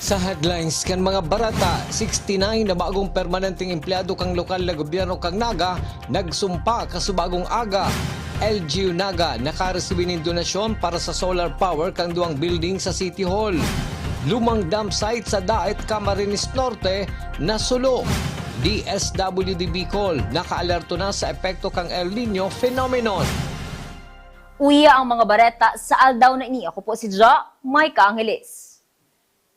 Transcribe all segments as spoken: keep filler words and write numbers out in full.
Sa headlines kan mga bareta, sixty-nine na bagong permanenteng empleyado kan lokal na gobyerno kan Naga nagsumpa kasubagong aga. L G U Naga nakaresibi nin donasyon para sa solar power kan duwang building sa City Hall. Lumang dam site sa Daet, Camarines Norte, nasulo. D S W D Bicol nakaalerto na sa epekto kan El Niño phenomenon. Uya ang mga bareta sa aldaw na ini. Ako po si Jo Micah Angeles.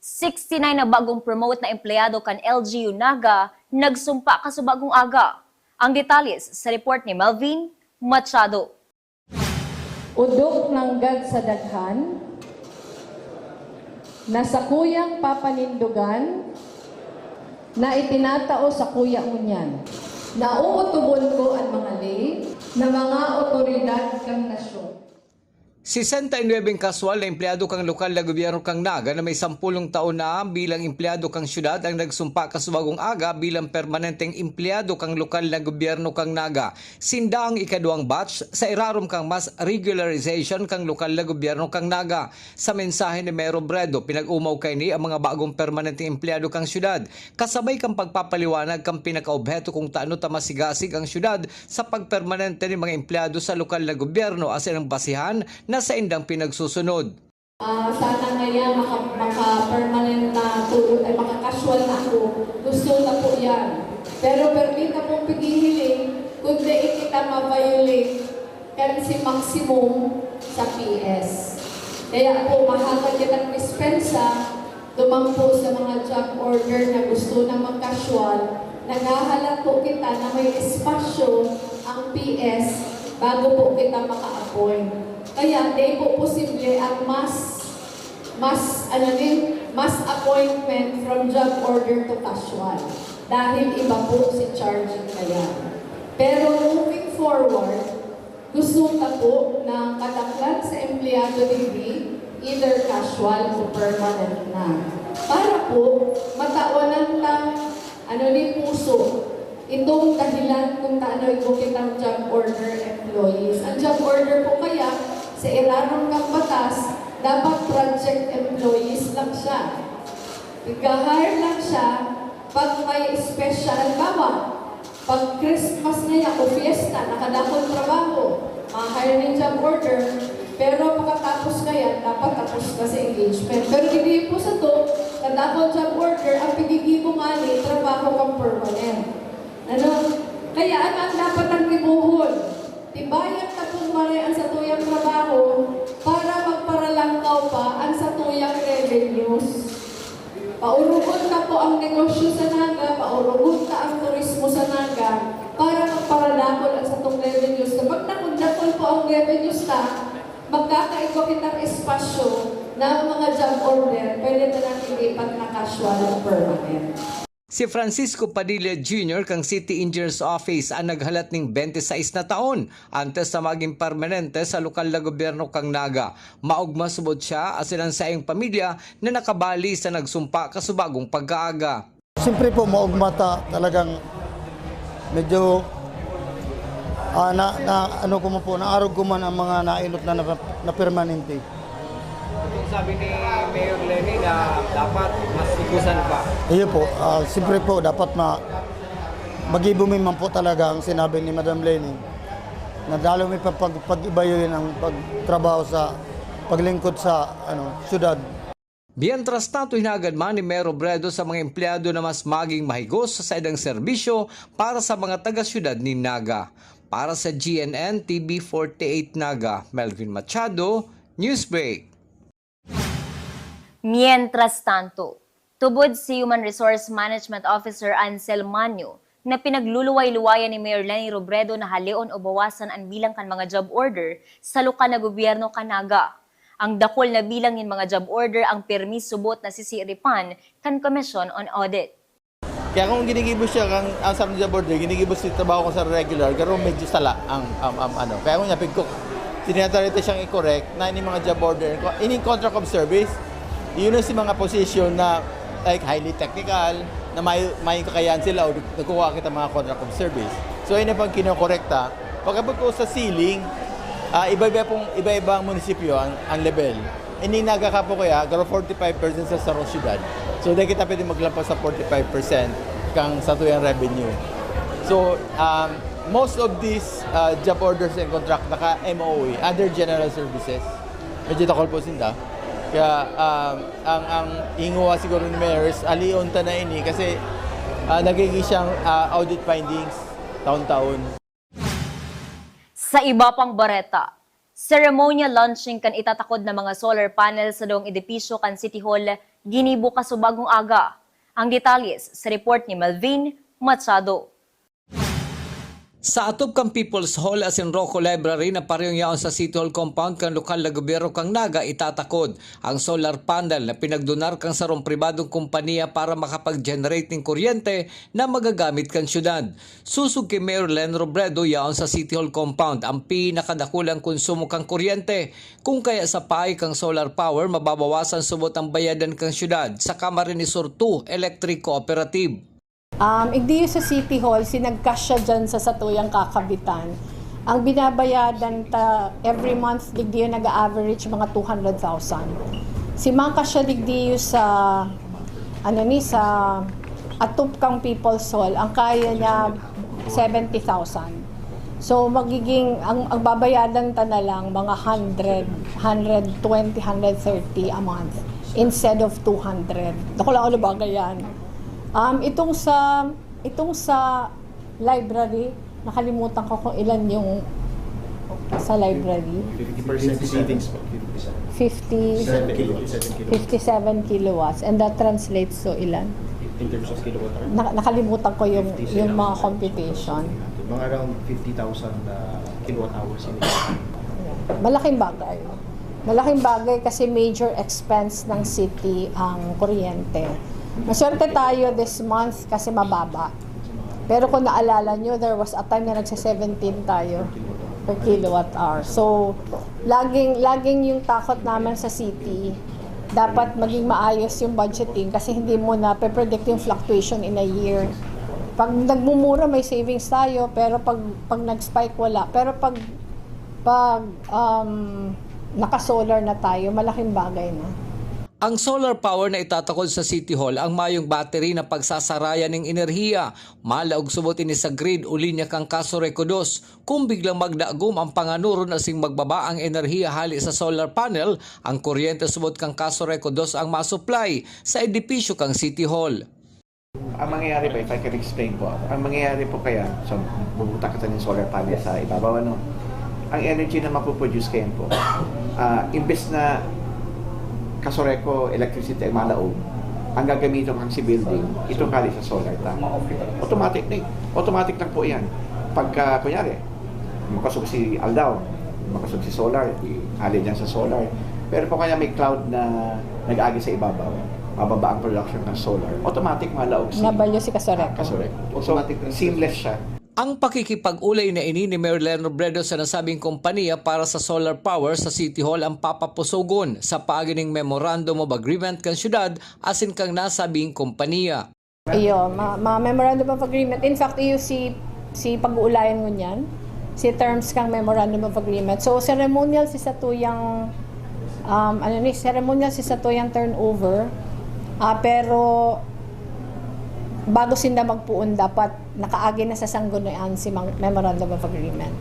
Sixty-nine na bagong promote na empleyado kan L G U Naga nagsumpa kasubagong aga. Ang detalye sa report ni Melvin Machado. Odok nanggad sa daghan, na sakuyang papanindogan, na itinatao sakuya ngunyan, na uutubon ko an mga ley, na mga awtoridad kan nasyon. Sesenta y nuwebeng kaswal na empleyado kan lokal na gobyerno kan Naga na may sampulong taon na bilang empleyado kan syudad ang nagsumpa kasubagong aga bilang permanenteng empleyado kan lokal na gobyerno kan Naga. Sinda ang ikaduwang batch sa irarom kan mass regularization kan lokal na gobyerno kan Naga. Sa mensahe ni Mayor Robredo, pinag-omaw kaini ang mga bagong permanenteng empleyado kan syudad, kasabay kan pagpapaliwanag kan pinakaobheto kung tano ta masigasig ang syudad sa pagpermanente nin mga empleyado sa lokal na gobyerno asin ang basihan na saindang pinagsusunod. Ah, sana ngaya maka, maka-permanent na tulo, ay maka-casual na ako. Gusto na po yan. Pero permi na pong pighihiling, kundi kita ma-violate kan si maximum sa P S. Kaya po, mahagad kitang dispensa, duman po sa mga job order na gusto na mag-casual, naghahalat po kita na may espasyo ang P S bago po kita maka-appoint. Kaya di po posible ang mass, mass, ano din, mass appointment from job order to casual. Dahil iba po si charge kaya. Pero moving forward, gusto ta po na kadaklan sa empleyado digdi, either casual o permanent na. Para po, matawanan ta, ano ni puso, itong dahilan kung taano igwa kitang job order employees. Ang job order po kaya, sa irarom kan batas, dapat project employees lang siya. Iga-hire lang siya pag may special, halimbawa, pag Christmas ngaya o fiesta, nakadakon trabaho, ma-hire nin job order, pero pakatapos kaya, dapat tapos ka sa engagement. Pero hindi po sato, kadakon job order, ang pigigibo ngani, trabaho kang permanent. Ano? Kaya ano ang dapat ang gibohon? Tibayan ta pong maray ang satuyang trabaho para magparalangkaw pa ang satuyang revenues. Paurugon ta po ang negosyo sa Naga, paurugon ta ang turismo sa Naga para magparadakol ang satong revenues. Kapag nakundakol po ang revenues ta, magkakaigwa kitang espasyo na mga job order, pwede na natin lipat na casual o permanent. Si Francisco Padilla Junior kan City Engineers Office ang naghalat ning twenty-six na taon antes na maging permanente sa lokal na gobyerno kan Naga. Maogma subot siya asin ang saiyang pamilya na nakabali sa nagsumpa kasubagong pagkaaga. Siyempre po, maugma ta talagang medyo ah, na, na, ano ko man po, naarog ko man ang mga nainot na, na, na permanente. Itong sabi ni Mayor Lenny na dapat mas higusan pa. Iyo po, ah, siyempre po, dapat ma, magibo mi man po talaga ang sinabi ni Madam Lenny na lalo may pag, pag, pag-ibayoyin ang pagtrabaho sa paglingkod sa ano, syudad. Mientras tanto, hinagad man ni Mayor Robredo sa mga empleyado na mas maging mahigos sa saindang serbisyo para sa mga taga-syudad nin Naga. Para sa G N N T V forty-eight Naga, Melvin Machado, Newsbreak. Mientras tanto, tubod si Human Resource Management Officer Ansel Manyo na pinagluluway-luwayan ni Mayor Lenny Robredo na haleon o bawasan an bilang kan mga job order sa lokal na gobyerno kan Naga. Ang dakul na bilang nin mga job order ang pirmi subot na sisiripan kan Commission on Audit. Kaya kung ginigibo siya kang ang sa job order, ginigibo si trabaho ko sa regular, pero medyo sala ang, ang, ang ano. Kaya kung niya pigkok, tinatarita siyang i-correct na ini mga job order, ini contract of service, yun ang si mga position na like highly technical, na may, may kakayahan sila o nagkukuha kita mga contract of service. So yun ang pag kinokorekta. Pagkabot ko sa ceiling, ah, iba-iba pong iba-ibang munisipyo ang, ang level. Ini nagkakapo ko ya, garo forty-five percent sa sarong syudad. So, di kita pwede maglampas sa forty-five percent kang satuyang revenue. So, um, most of these uh, job orders and contract naka-M O E, other general services. Medyo takol po sinda. Kaya um, ang ang inguha siguro ni Mayor is alion ta na ini kasi uh, nagiging siyang uh, audit findings taon-taon. Sa iba pang bareta, ceremonial launching kan itatakod na mga solar panel sa daong edipisyo kan City Hall ginibo kasubagong aga. Ang detalles sa report ni Melvin Machado. Sa atop kan People's Hall asin Rocco Library na parehong yaon sa City Hall compound kan lokal na gobyerno kan Naga itatakod ang solar panel na pinagdunar kan sarong pribadong kompanya para makapag-generate nin kuryente na magagamit kan syudad. Susog ki Mayor Len Robredo, yaon sa City Hall compound ang pinakadakulang konsumo kan kuryente. Kun kaya sa paagi kan solar power, mababawasan subot ang bayadan kan syudad sa Camarines Sur two Electric Cooperative. Um, igdiyo sa City Hall, sinagkas siya dyan sa satuyang kakabitan. Ang binabayadan ta every month, digdiyo nag-average mga two hundred thousand. Simangkas siya digdiyo sa, ano ni, sa atop kang People's Hall, ang kaya niya seventy thousand. So magiging, ang, ang babayadan ta na lang mga hundred, hundred twenty, hundred thirty a month instead of two hundred. Naku lang, ano bagay yan? Um, itong sa, itong sa library, nakalimutan ko kung ilan yung sa library. fifty percent savings po. fifty percent. fifty, Seven kilowatts. Seven kilowatts. fifty-seven kilowatts. And that translates to ilan? In terms of kilowatt hour. Na, nakalimutan ko yung, fifty yung mga sales. Computation. Mga around fifty thousand uh, kilowatt hours in a year. Malaking bagay. Malaking bagay kasi major expense ng city ang kuryente. Maswerte tayo this month kasi mababa. Pero kung naalala nyo, there was a time na nagse-seventeen tayo per kilowatt hour. So, laging, laging yung takot naman sa city, dapat maging maayos yung budgeting kasi hindi mo na pe-predict yung fluctuation in a year. Pag nagmumura, may savings tayo, pero pag, pag nag-spike, wala. Pero pag, pag um, naka-solar na tayo, malaking bagay na. Ang solar power na itatakod sa City Hall ang mayong battery na pagsasarayan ning enerhiya. Malaog subot ini sa grid o linya kan Casureco dos. Kung biglang magdagom ang panganuron asing magbaba ang enerhiya hali sa solar panel, ang kuryente subot kan Casureco dos ang masupply sa edipisyo kan City Hall. Ang mangyayari ba, if I can explain po, ang mangyayari po kaya, so, bubutak kita ng solar panel sa ibabaw, ano? Ang energy na mapoproduce kayan po, ah, imbes na Casureco electricity ang malaog, ang gagamiton kang si building, itong kali sa solar ta. Automatic na eh. Automatic lang po yan. Pagka, kunyari, makasog si Aldaw, makasog si solar, di ali dyan sa solar. Pero po kaya may cloud na nag-agi sa ibabaw, mababa ang production ng solar, automatic malaog si Nabalyo si Casureco. Casureco. So, seamless siya. Ang pakikipag-ulay na ini ni Mayor Len Robredo sa nasabing kompanya para sa solar power sa City Hall ang papapusogon sa paagi ning Memorandum of Agreement kan syudad asin kan nasabing kompanya. Iyo, ma, ma memorandum of agreement. In fact, iyo si si pag-uulayan ngunyan, si terms kang memorandum of agreement. So ceremonial si satuyang um, ano ni, ceremonial si satuyang turnover. Ah, pero bago sinda magpuon, dapat nakaagi na sa sanggunian si mang- memorandum of agreement.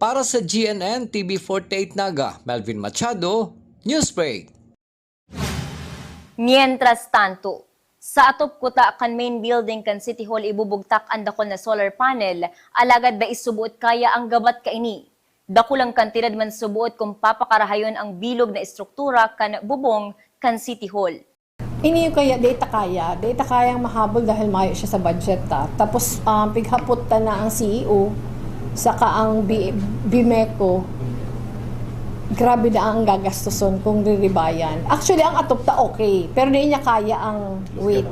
Para sa G N N T V forty-eight Naga, Melvin Machado, Newsbreak. Mientras tanto, sa atop kuta kan main building kan City Hall ibubugtak an dakul na solar panel, alagad dai subuot kaya ang gabat kaini. Dakulang kantidad man subuot kun papakarahayon ang bilog na estruktura kan bubong kan City Hall. Ini kaya, data kaya, data kayang mahabol dahil mayo siya sa budget ta. Tapos um, pighapot ta na ang C E O, saka ang B- BMECO, grabe na ang gagastuson kung riribayan. Actually, ang atop ta okay, pero di niya kaya ang weight.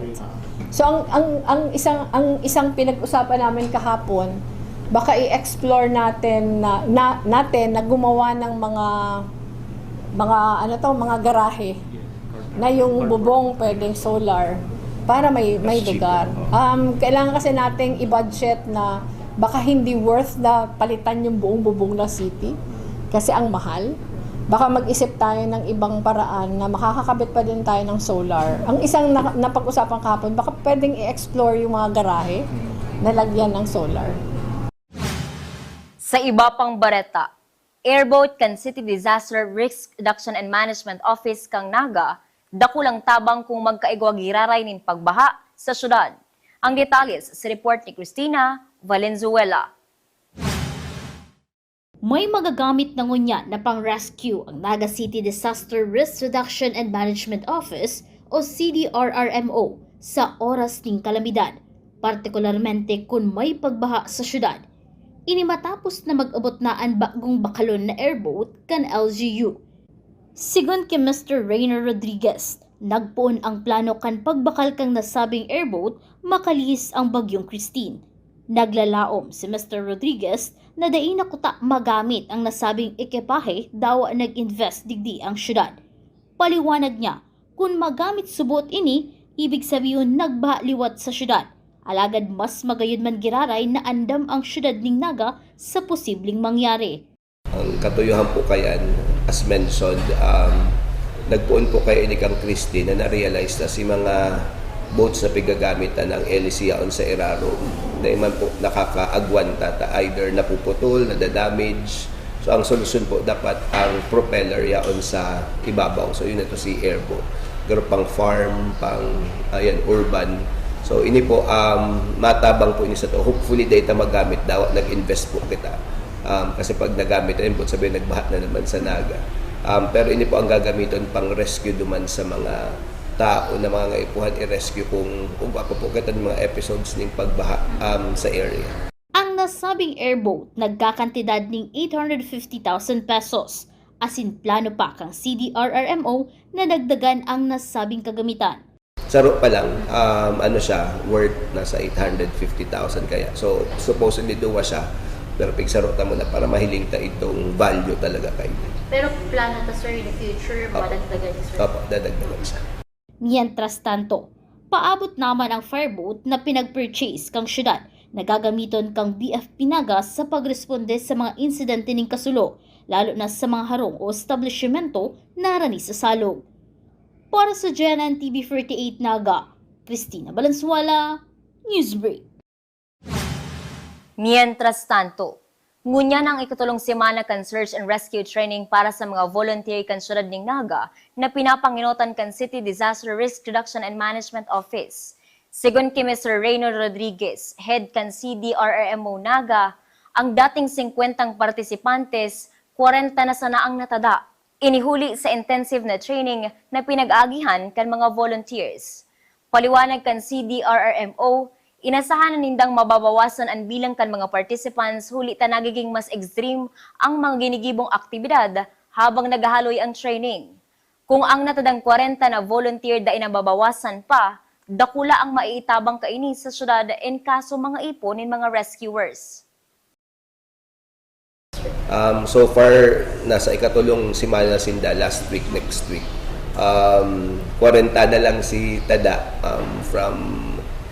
So ang ang ang isang ang isang pinag-usapan namin kahapon, baka i-explore natin na, na natin na gumawa ng mga mga ano to, mga garahe na yung bubong pwedeng solar para may may lugar. Um kailangan kasi nating i-budget na baka hindi worth na palitan yung buong bubong ng city kasi ang mahal. Baka mag-isip tayo ng ibang paraan na makakakabit pa din tayo ng solar. Ang isang na, napag-usapan kahapon, baka pwedeng i-explore yung mga garahe na lagyan ng solar. Sa iba pang bareta, airboat kan City Disaster Risk Reduction and Management Office kan Naga, dakulang tabang kung magkaigwa giraray nin pagbaha sa syudad. Ang detalye sa report ni Christina Valenzuela. May magagamit na ngunyan na pang-rescue ang Naga City Disaster Risk Reduction and Management Office o C D R R M O sa oras ning kalamidad, partikularmente kun may pagbaha sa syudad. Ini matapos na mag-abot na an bagong bakalon na airboat kan L G U. Sigon ki Mister Reyner Rodriguez, nagpoon ang plano kan pagbakal kan nasabing airboat makalihis ang Bagyong Christine. Naglalaom si Mister Rodriguez na dai na kuta magamit ang nasabing ekipahe dawa nag-invest digdi ang syudad. Paliwanag niya, kun magamit subot ini, ibig sabihon nagbaha liwat sa syudad. Alagad mas magayod man giraray na andam ang syudad ning Naga sa posibleng mangyari. Ang katuyohan po kayan, as mentioned, um, nagpoon po kaya ini kan Christine na na-realize na si mga boats na pigagamitan ng L E C yaon sa irarom, na man po nakakaagwanta ta either napuputol, nadadamage. So ang solusyon po dapat ang propeller yaon sa ibabaw. So yun ito si airboat. Pero pang farm, pang ayan, urban. So ini po, um, matabang po ini sa to. Hopefully, data magamit daw, nag-invest po kita. Um, kasi pag nagamit na yun, sabihin nagbaha na naman sa Naga. Um, pero ini po ang gagamiton pang rescue duman sa mga tao na mga ipuhan i-rescue kung ugwa pa po kita ng mga episodes ning pagbaha um, sa area. Ang nasabing airboat nagkakantidad ning eight hundred fifty thousand pesos, asin plano pa kang C D R R M O na dagdagan ang nasabing kagamitan. Saro pa lang, um, ano siya, worth nasa eight hundred fifty thousand kaya. So, supposedly duwa siya, pero pigsaro ta muna para mahiling ta itong value talaga kay. Pero plano ta, sir, in the future, Opo. madagdagan, sir? Opo, dadagdagan siya. Mientras tanto, paabot naman ang fireboat na pinag-purchase kang syudad na gagamiton kang B F P Naga sa pagresponde sa mga insidente ning kasulo, lalo na sa mga harong o establisyemento na harani sa salog. Para sa G N N T V forty-eight Naga, Christina Balansuala, Newsbreak. Mientras tanto, ngunyan ang ikatulong semana kan search and rescue training para sa mga volunteer kan syudad ning Naga na pinapangenotan kan City Disaster Risk Reduction and Management Office. Sigon ki Mister Reynold Rodriguez, head kan C D R R M O Naga, ang dating singkwentang partisipantes, kwarenta na sana ang natada. Ini huli sa intensive na training na pinag-aagihan kan mga volunteers. Paliwanag kan C D R R M O, inasahan na nindang mababawasan an bilang kan mga participants huli ta nagiging mas extreme ang mga ginigibong aktibidad habang naghahaloy ang training. Kung ang natadang kwarenta na volunteer dai nababawasan pa, dakula ang maiitabang kaini sa syudad in kaso mga ipon nin mga rescuers. Um, so far, nasa ikatulong semana sinda, last week, next week. Um, kwarenta na lang si tada, um, from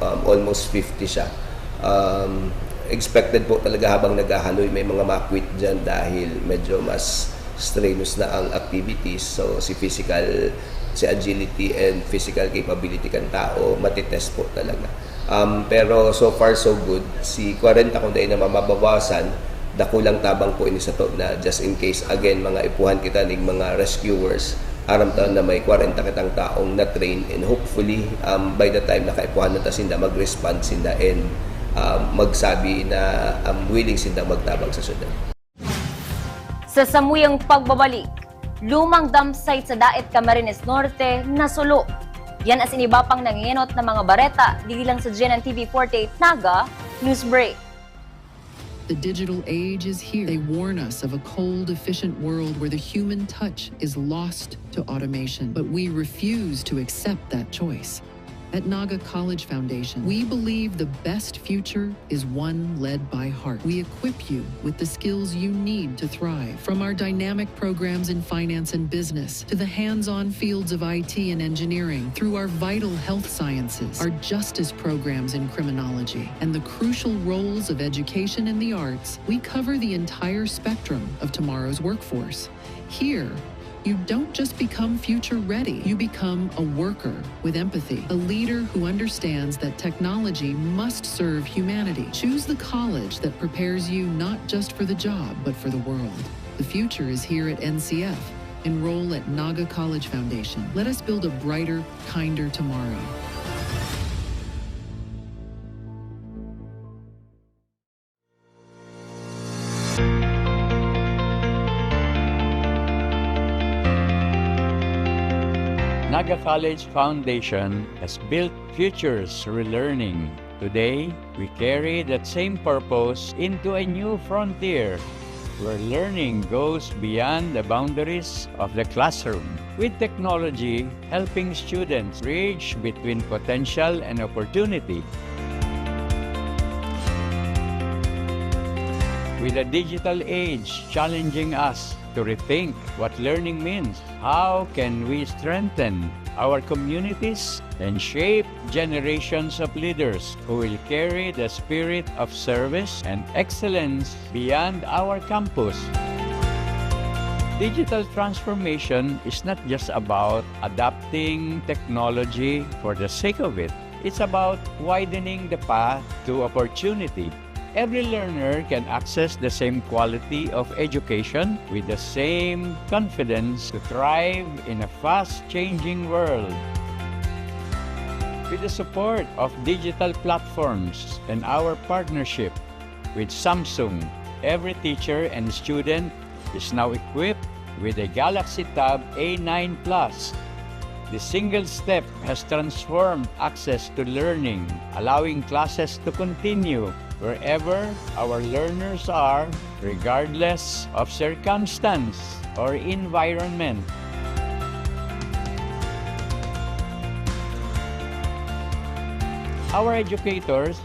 um, almost fifty siya. Um, expected po talaga habang naghahaloy, may mga ma-quit dyan dahil medyo mas strenuous na ang activities. So, si physical, si agility and physical capability kan tao, matitest po talaga. Um, pero so far so good, si kwarenta kung dai na mababawasan, dakulang tabang po ini sato na just in case, again, mga ipuhan kita ning mga rescuers, aram ta na may kwarenta kitang taong na-train, and hopefully, um, by the time nakaipuhan na ta sinda, mag-respond sinda and um, magsabi na um, willing sinda magtabang sa syudad. Sa samuyang pagbabalik, lumang dump site sa Daet, Camarines Norte, nasulo. Yan asin iba pang nangenot na mga bareta, digdi lang sa G N N T V forty-eight Naga, Newsbreak. The digital age is here. They warn us of a cold, efficient world where the human touch is lost to automation. But we refuse to accept that choice. At Naga College Foundation, we believe the best future is one led by heart. We equip you with the skills you need to thrive, from our dynamic programs in finance and business to the hands-on fields of I T and engineering, through our vital health sciences, our justice programs in criminology, and the crucial roles of education and the arts. We cover the entire spectrum of tomorrow's workforce. Here, you don't just become future ready, you become a worker with empathy, a leader who understands that technology must serve humanity. Choose the college that prepares you not just for the job, but for the world. The future is here at N C F. Enroll at Naga College Foundation. Let us build a brighter, kinder tomorrow. Naga College Foundation has built futures through learning. Today, we carry that same purpose into a new frontier where learning goes beyond the boundaries of the classroom, with technology helping students bridge between potential and opportunity. With the digital age challenging us to rethink what learning means, how can we strengthen our communities and shape generations of leaders who will carry the spirit of service and excellence beyond our campus? Digital transformation is not just about adopting technology for the sake of it. It's about widening the path to opportunity. Every learner can access the same quality of education with the same confidence to thrive in a fast-changing world. With the support of digital platforms and our partnership with Samsung, every teacher and student is now equipped with a Galaxy Tab A nine Plus. The single step has transformed access to learning, allowing classes to continue wherever our learners are, regardless of circumstance or environment. Our educators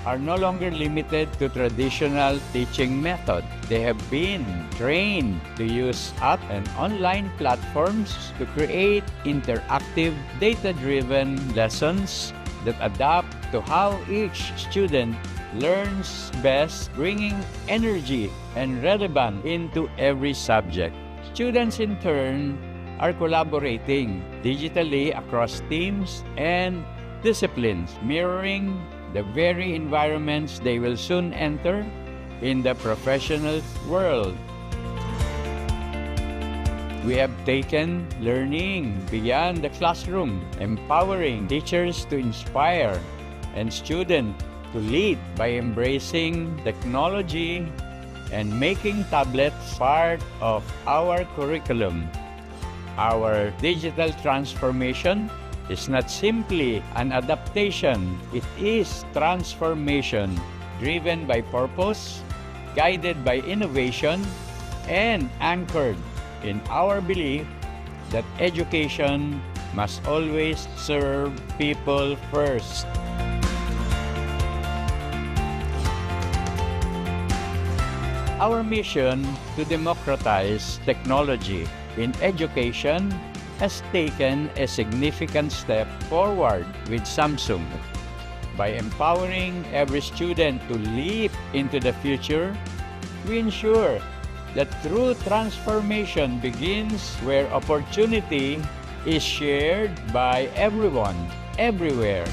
are no longer limited to traditional teaching method. They have been trained to use app and online platforms to create interactive, data-driven lessons that adapt to how each student learns best, bringing energy and relevance into every subject. Students, in turn, are collaborating digitally across teams and disciplines, mirroring the very environments they will soon enter in the professional world. We have taken learning beyond the classroom, empowering teachers to inspire and students to lead by embracing technology and making tablets part of our curriculum. Our digital transformation is not simply an adaptation, it is transformation driven by purpose, guided by innovation, and anchored in our belief that education must always serve people first. Our mission to democratize technology in education has taken a significant step forward with Samsung. By empowering every student to leap into the future, we ensure that true transformation begins where opportunity is shared by everyone, everywhere.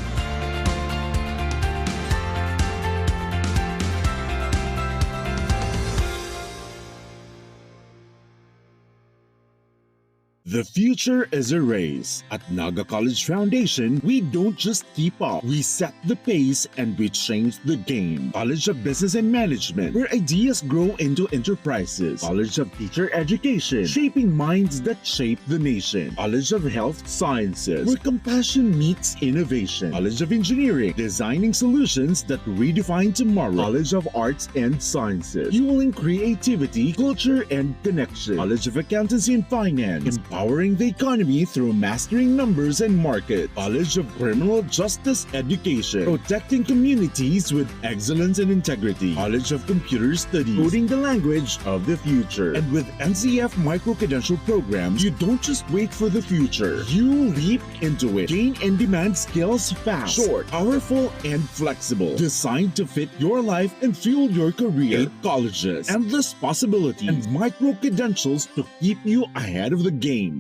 The future is a race. At Naga College Foundation, we don't just keep up. We set the pace and we change the game. College of Business and Management, where ideas grow into enterprises. College of Teacher Education, shaping minds that shape the nation. College of Health Sciences, where compassion meets innovation. College of Engineering, designing solutions that redefine tomorrow. College of Arts and Sciences, fueling creativity, culture, and connection. College of Accountancy and Finance, Powering the economy through mastering numbers and market. College of Criminal Justice Education. Protecting communities with excellence and integrity. College of Computer Studies. Coding the language of the future. And with N C F micro-credential programs, you don't just wait for the future. You leap into it. Gain in-demand skills fast. Short, powerful, and flexible. Designed to fit your life and fuel your career. Eight colleges. Endless possibilities. And micro-credentials to keep you ahead of the game.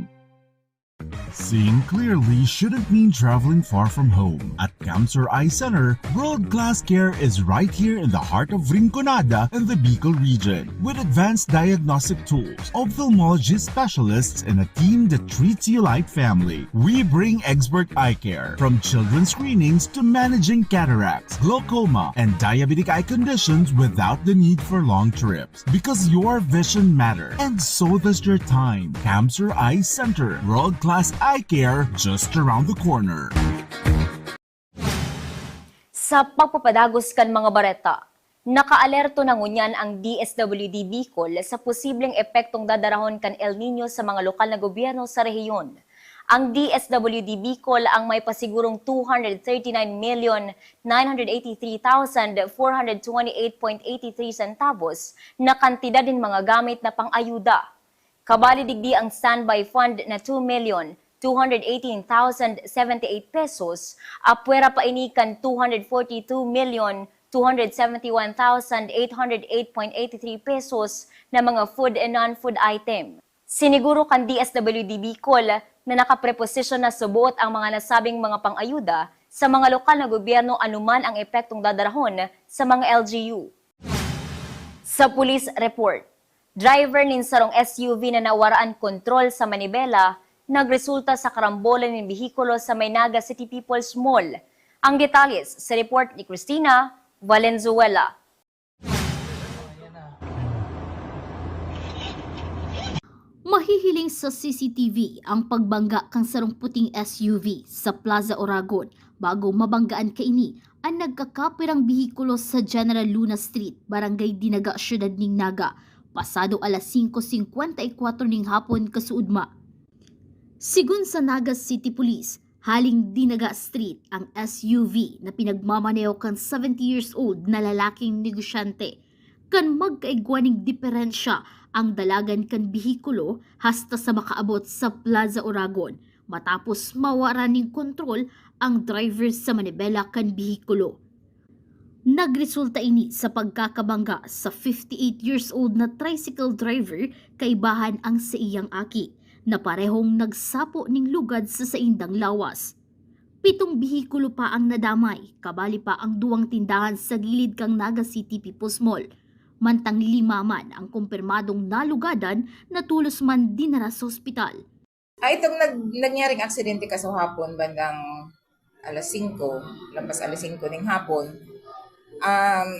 Seeing clearly shouldn't mean traveling far from home. At Camsur Eye Center, world-class care is right here in the heart of Rinconada and the Bicol region. With advanced diagnostic tools, ophthalmology specialists, and a team that treats you like family, we bring expert eye care. From children's screenings to managing cataracts, glaucoma, and diabetic eye conditions without the need for long trips. Because your vision matters, and so does your time. Camsur Eye Center, world-class eye care just around the corner. Sa pagpapadagos kan mga bareta, nakaalerto na ngunyan ang D S W D Bicol sa posibleng epektong dadarahon kan El Niño sa mga lokal na gobyerno sa rehiyon. Ang D S W D Bicol ang may pasigurong two hundred thirty-nine million nine hundred eighty-three thousand four hundred twenty-eight point eighty-three centavos na kantidad nin mga gamit na pang-ayuda. Kabali digdi ang standby fund na two million two hundred eighteen thousand seventy-eight pesos, apwera pa ini kan two hundred forty-two million two hundred seventy-one thousand eight hundred eight point eighty-three pesos na mga food and non-food item. Siniguro kan D S W D Bicol na nakapreposisyon na subuot ang mga nasabing mga pang-ayuda sa mga lokal na gobyerno anuman ang epektong dadarahon sa mga L G U. Sa police report, driver nin sarong S U V na nawaraan kontrol sa Manibela nagresulta sa karambola nin behikulo sa may Naga City People's Mall. Ang detalles sa report ni Christina Valenzuela. Mahihiling sa C C T V ang pagbangga kan sarong puting S U V sa Plaza Oragon bago mabanggaan kaini an nagkakapirang behikulo sa General Luna Street, Barangay Dinaga, Syudad nin Naga, pasado alas singko singkwenta y kwatro nin hapon kasuodma. Sigon sa Naga City Police, haling Dinaga Street ang S U V na pinagmamaneho kan seventy years old na lalaking negosyante. Kan magkaigwa nin diferensya ang dalagan kan behikulo hasta sa makaabot sa Plaza Oragon, matapos mawaran nin kontrol ang driver sa manibela kan behikulo. Nagresulta ini sa pagkakabangga sa fifty-eight years old na tricycle driver kaibahan ang saiyang aki, na parehong nagsapo nin lugad sa saindang lawas. Pitong behikulo pa ang nadamay, kabali pa ang duwang tindahan sa gilid kan Naga City People's Mall. Mantang lima man ang kumpirmadong nalugadan na tolos man dinara sa ospital. Ah, itong nag- nangyaring aksidente kasuhapon bandang alas singko, lampas alas singko ning hapon, um,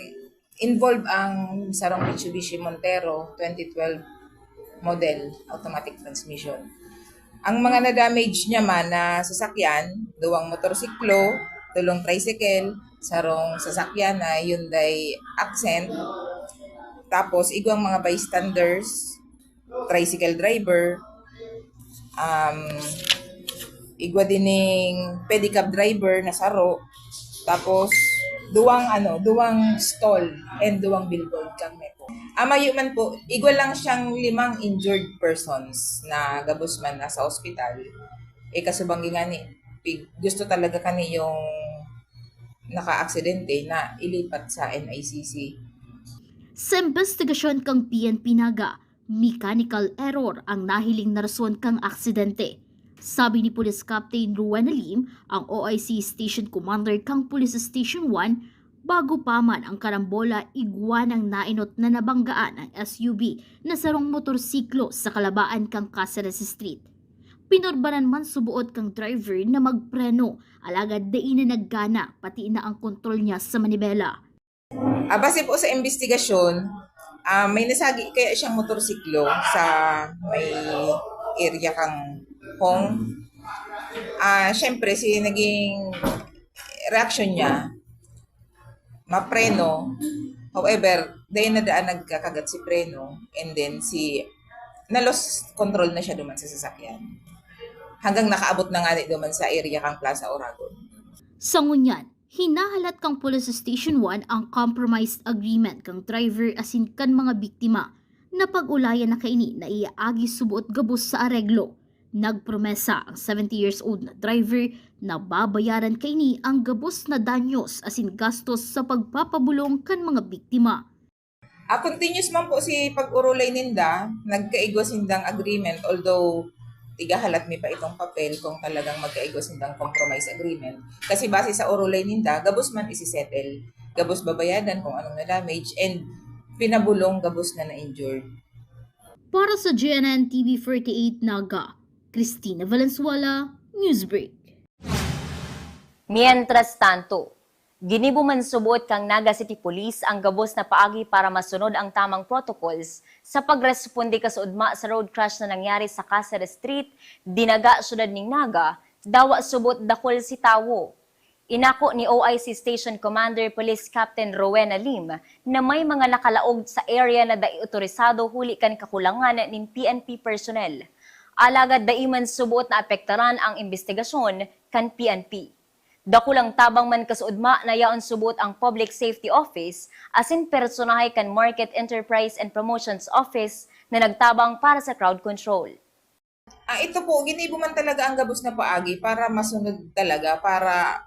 involved ang sarong Mitsubishi Montero twenty twelve model automatic transmission. Ang mga na-damage niya man na sasakyan, duwang motorsiklo, tulong tricycle, sarong sasakyan na Hyundai Accent, tapos igwang mga bystanders, tricycle driver, um, igwa dining pedicab driver na saro, tapos duwang ano, duwang stall and duwang billboard kang mepo. Amayo man po, igwa lang siyang limang injured persons na gabos man nasa ospital. Eh, kasubang ngani, pig- gusto talaga kani yung naka-aksidente na ilipat sa N I C C. Sa imbestigasyon kan P N P Naga, mechanical error ang nahiling na rason kan aksidente. Sabi ni Police Captain Ruan Alim, ang O I C Station Commander kan Police Station one, bago pa man ang karambola, igwa nang nainot na nabanggaan ang S U V na sarong motorsiklo sa kalabaan kan Caceres Street. Pinorbaran man subuot kan driver na magpreno, alagad dai na naggana, pati na ang kontrol niya sa manibela. Ah, base po sa imbestigasyon, ah, may nasagi kaya siyang motorsiklo sa may area kang Hong. Ah, syempre, si naging reaksyon niya, mapreno. However, dahil na daan nagkakagat si preno, and then si Na-lost control na siya duman sa sasakyan. Hanggang nakaabot na nga ni duman sa area kang Plaza Oragon. Sa ngunyan, hinahalat kang Police Station one ang compromised agreement kang driver asin kan mga biktima na pag-ulayan na kaini na iaagi suboot gabos sa areglo. Nagpromesa ang seventy years old na driver na babayaran kaini ang gabos na danyos asin gastos sa pagpapabolong kan mga biktima. Ah, continuous man po si pag-urulay ninda, nagkaigwa sindang agreement, although tigahalat mi pa itong papel kung talagang magkaigwa sindang compromise agreement. Kasi base sa urulay ninda, gabos man isisettle, gabos babayadan kung anong na-damage, and pinabulong gabos na na-injured. Para sa G N N T V forty-eight Naga, Christina Valenzuela, Newsbreak. Mientras tanto, ginibo man suboot kang Naga City Police ang gabos na paagi para masunod ang tamang protocols sa pagresponde kasuodma sa road crash na nangyari sa Caceres Street, Dinaga, siyudad ning Naga, dawa suboot dakul si tawo. Inako ni O I C Station Commander Police Captain Rowena Lim na may mga nakalaog sa area na dai otorisado huli kan kakulangan nin P N P personnel. Alagad dai man suboot na apektaran ang imbestigasyon kan P N P. Dakulang tabang man kasuodma na yaon suboot ang Public Safety Office asin personahe kan Market Enterprise and Promotions Office na nagtabang para sa crowd control. Ah, ito po, ginibo man talaga ang gabos na paagi para masunod talaga, para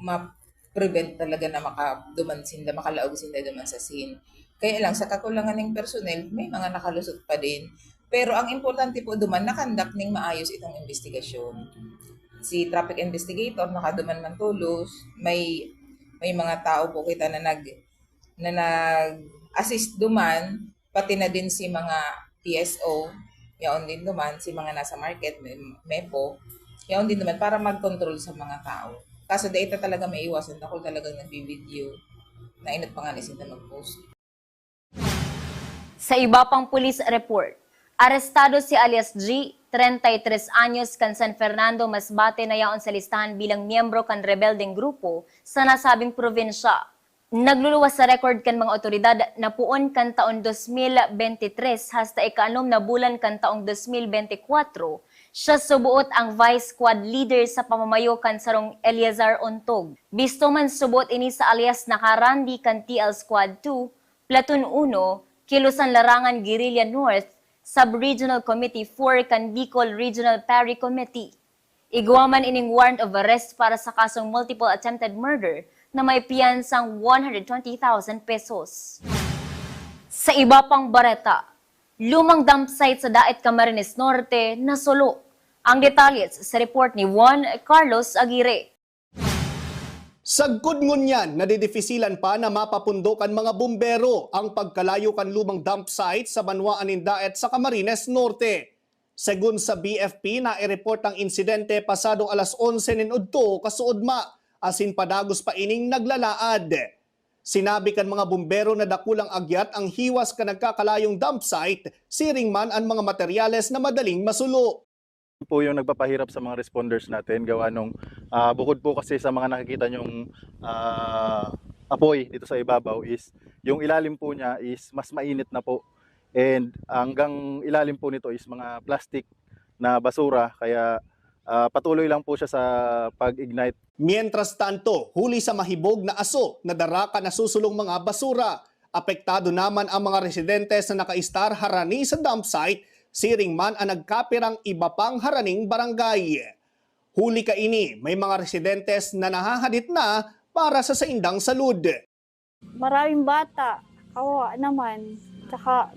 ma-prevent talaga na makaduman sinda, makalaog sinda duman sa scene. Kaya lang, sa kakulangan ng personnel, may mga nakalusot pa din. Pero ang importante po duman, nakandak ning maayos itong investigasyon. Si traffic investigator, nakaduman man tolos, may, may mga tao po kita na nag, na nag-assist duman, pati na din si mga P S O, yaon din duman, si mga nasa market, may, mepo, yaon din duman para mag-control sa mga tao. Kaso dai ta talaga maiwasan, dakul talagang nagbi-video. Nainot pa nga ni sinda mag-post. Sa iba pang police report, arestado si alias G, treinta y tres anyos, kan San Fernando, Masbate, na yaon sa listahan bilang miyembro kan rebeldeng grupo sa nasabing probinsya. Nagluluwas sa record kan mga otoridad na poon kan taon dos mil bente tres hasta ikaanom na bulan kan taong dos mil bente kwatro, siya suboot ang vice squad leader sa pamamayo kan sarong Eleazar Ontog. Bisto man suboot ini sa alias na Karandi kan T L Squad two, Platoon uno, Kilusan Larangan, Guerrilla North, Sub-Regional Committee four kan Bicol Regional Pari Committee. Igwa man ining warrant of arrest para sa kasong multiple attempted murder na may piyansang one hundred twenty thousand pesos. Sa iba pang bareta, lumang dump site sa Daet, Camarines Norte, nasulo. Ang detalye sa report ni Juan Carlos Aguirre. Sagkod ngunyan, nadidifisilan pa na mapapundo kan mga bumbero ang pagkalayo kan lumang dump site sa banwaan nin Daet sa Camarines Norte. Segun sa B F P, naireport ang insidente pasadong alas onse nin udto kasuodma, asin padagos pa ining naglalaad. Sinabi kan mga bumbero na dakulang agyat ang hiwas kan nagkakalayong dump site, siring man an mga materyales na madaling masulo. Po yung nagpapahirap sa mga responders natin, gawa nung, ah, bukod po kasi sa mga nakikita niyong, ah, apoy dito sa ibabaw is yung ilalim po niya is mas mainit na po. And hanggang ilalim po nito is mga plastic na basura, kaya, ah, patuloy lang po siya sa pag-ignite. Mientras tanto, huli sa mahibog na aso na dara kan nasusulong mga basura, apektado naman ang mga residentes na nakaistar harani sa dump site, siring man ang nagkapirang iba pang haraning barangay. Huli kaini, may mga residentes na nahahadit na para sa saindang salud. Maraming bata, kawawa naman. Tsaka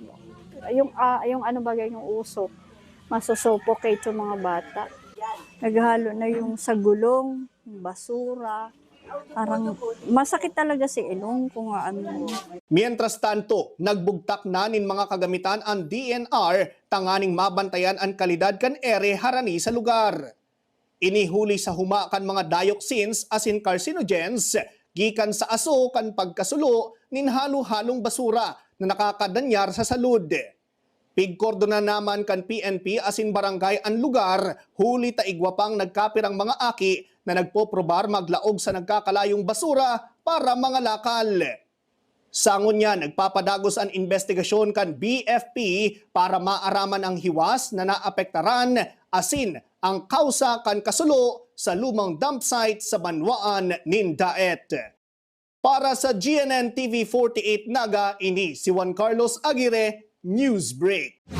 yung, ah, yung ano bagay, yung usok, masu-suffocate yung mga bata. Naghalo na yung sa gulong, basura. Parang masakit talaga si ilong kung ano. Mientras tanto, nagbugtak na nin mga kagamitan ang D N R tanganing mabantayan an kalidad kan ere harani sa lugar. Ini huli sa huma kan mga dioxins asin carcinogens gikan sa aso kan pagkasulo nin halo-halong basura na nakakadanyar sa salud. Pigkordonan naman kan P N P asin barangay an lugar, huli ta igwa pang nagkapirang mga aki na nagpoprobar maglaog sa nagkakalayong basura para mangalakal. Sa ngunyan, nagpapadagos an imbestigasyon kan B F P para maaraman ang hiwas na naapektaran asin ang kausa kan kasulo sa lumang dump site sa banwaan nin Daet. Para sa G N N T V forty-eight Naga, ini si Juan Carlos Aguirre, Newsbreak.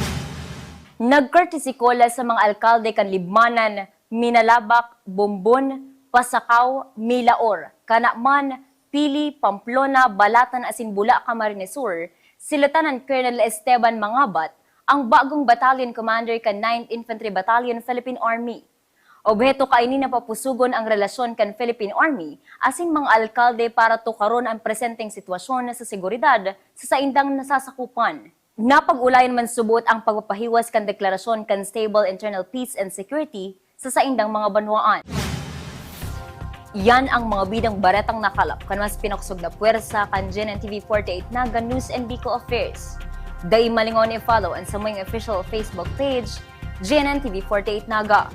Nag-courtesy call sa mga alkalde kan Libmanan, Minalabac, Bombon, Pasacao, Milaor, Canaman, Pili, Pamplona, Balatan asin Bula, Camarines Sur, si Lieutenant Colonel Esteban Mangabat, ang bagong battalion commander kan Ninth Infantry Battalion, Philippine Army. Obheto kaini na papusogon ang relasyon kan Philippine Army asin mga alkalde para tukaron ang presenteng sitwasyon sa seguridad sa saindang nasasakupan. Napag-ulayan man subot ang pagpapahiwas kan deklarasyon kan stable internal peace and security sa saindang mga banwaan. Yan ang mga bidang baretang nakalap kan mas pinakusog na pwersa kan G N N T V forty-eight Naga News and Bicol Affairs. Dai malingaw na i-follow ang samuyang official Facebook page, G N N T V forty-eight Naga.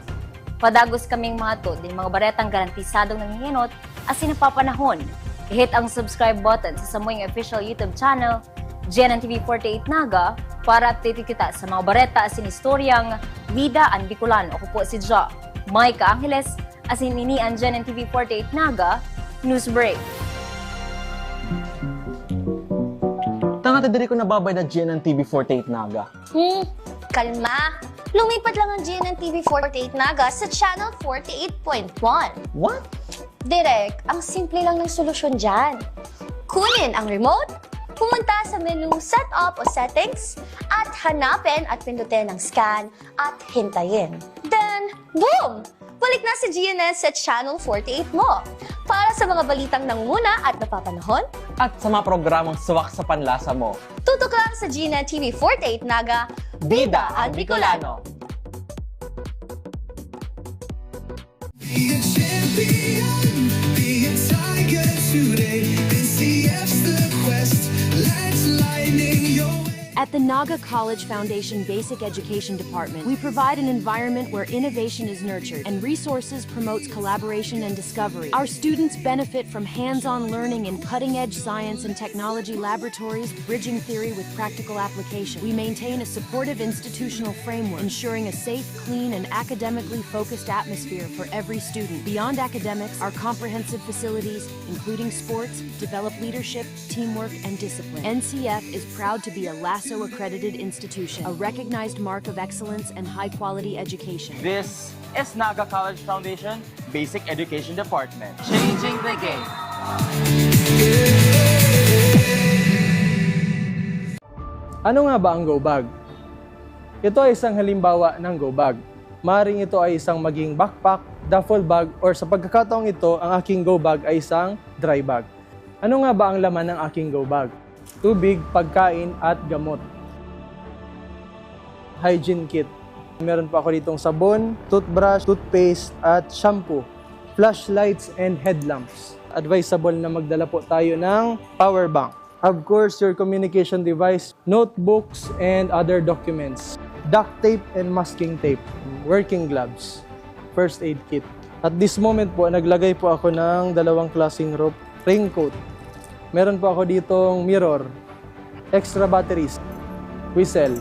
Padagos kaming mahatod nin mga baretang garantisadong nanghihinot asin napapanahon. I-hit ang subscribe button sa samuyang official YouTube channel, G N N T V forty-eight Naga, para updated kita sa mga bareta asin istoryang bida an Bicolano. Ako po si Ja, Micah Angeles, asin ini an G N N T V forty-eight Naga News Break. Tanga ta diri ko nababay na G N N T V forty-eight Naga. Hmm, kalma. Lumipat lang ang G N N T V forty-eight Naga sa Channel forty-eight point one. What? Direk, ang simple lang ng solusyon dyan. Kunin ang remote, pumunta sa menu Setup o Settings, at hanapin at pindutin ang Scan at hintayin. Then, boom! Balik na si G N N sa Channel forty-eight mo. Para sa mga balitang nangunguna at napapanahon, at sa mga programang swak sa panlasa mo, tutok lang sa G N N T V forty-eight Naga, Bida an Bicolano. Be a champion, be a tiger today. N C F's the quest, let's lightning your way. At the Naga College Foundation Basic Education Department, we provide an environment where innovation is nurtured and resources promotes collaboration and discovery. Our students benefit from hands-on learning in cutting-edge science and technology laboratories, bridging theory with practical application. We maintain a supportive institutional framework, ensuring a safe, clean, and academically focused atmosphere for every student. Beyond academics, our comprehensive facilities, including sports, develop leadership, teamwork, and discipline. N C F is proud to be a LASO-accredited institution, a recognized mark of excellence and high-quality education. This is Naga College Foundation Basic Education Department. Changing the game. Ano nga ba ang go bag? Ito ay isang halimbawa ng go bag. Maring ito ay isang maging backpack, duffel bag, or sa pagkakataong ito, ang aking go bag ay isang dry bag. Ano nga ba ang laman ng aking go bag? Tubig, pagkain, at gamot. Hygiene kit. Meron po ako ditong sabon, toothbrush, toothpaste, at shampoo. Flashlights and headlamps. Advisable na magdala po tayo ng power bank. Of course, your communication device, notebooks, and other documents. Duct tape and masking tape, working gloves, first aid kit. At this moment po, naglagay po ako ng dalawang klaseng rope, raincoat. Meron po ako ditong mirror, extra batteries, whistle.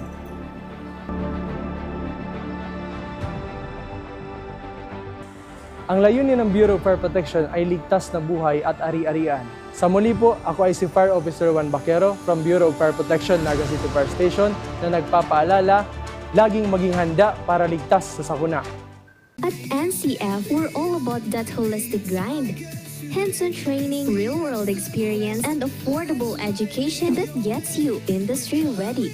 Ang layunin ng Bureau of Fire Protection ay ligtas na buhay at ari-arian. Sa muli po, ako ay si Fire Officer Juan Vaquero from Bureau of Fire Protection, Naga City Fire Station, na nagpapaalala, laging maging handa para ligtas sa sakuna. At N C F, we're all about that holistic grind. Hands-on training, real-world experience, and affordable education that gets you industry ready.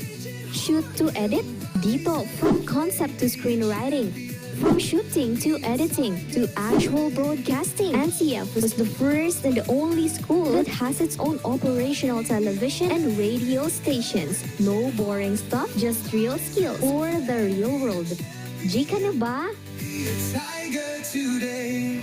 Shoot to edit? Dito, from concept to screenwriting, from shooting to editing to actual broadcasting, N C F was the first and the only school that has its own operational television and radio stations. No boring stuff, just real skills for the real world. G ka na ba? Tiger today.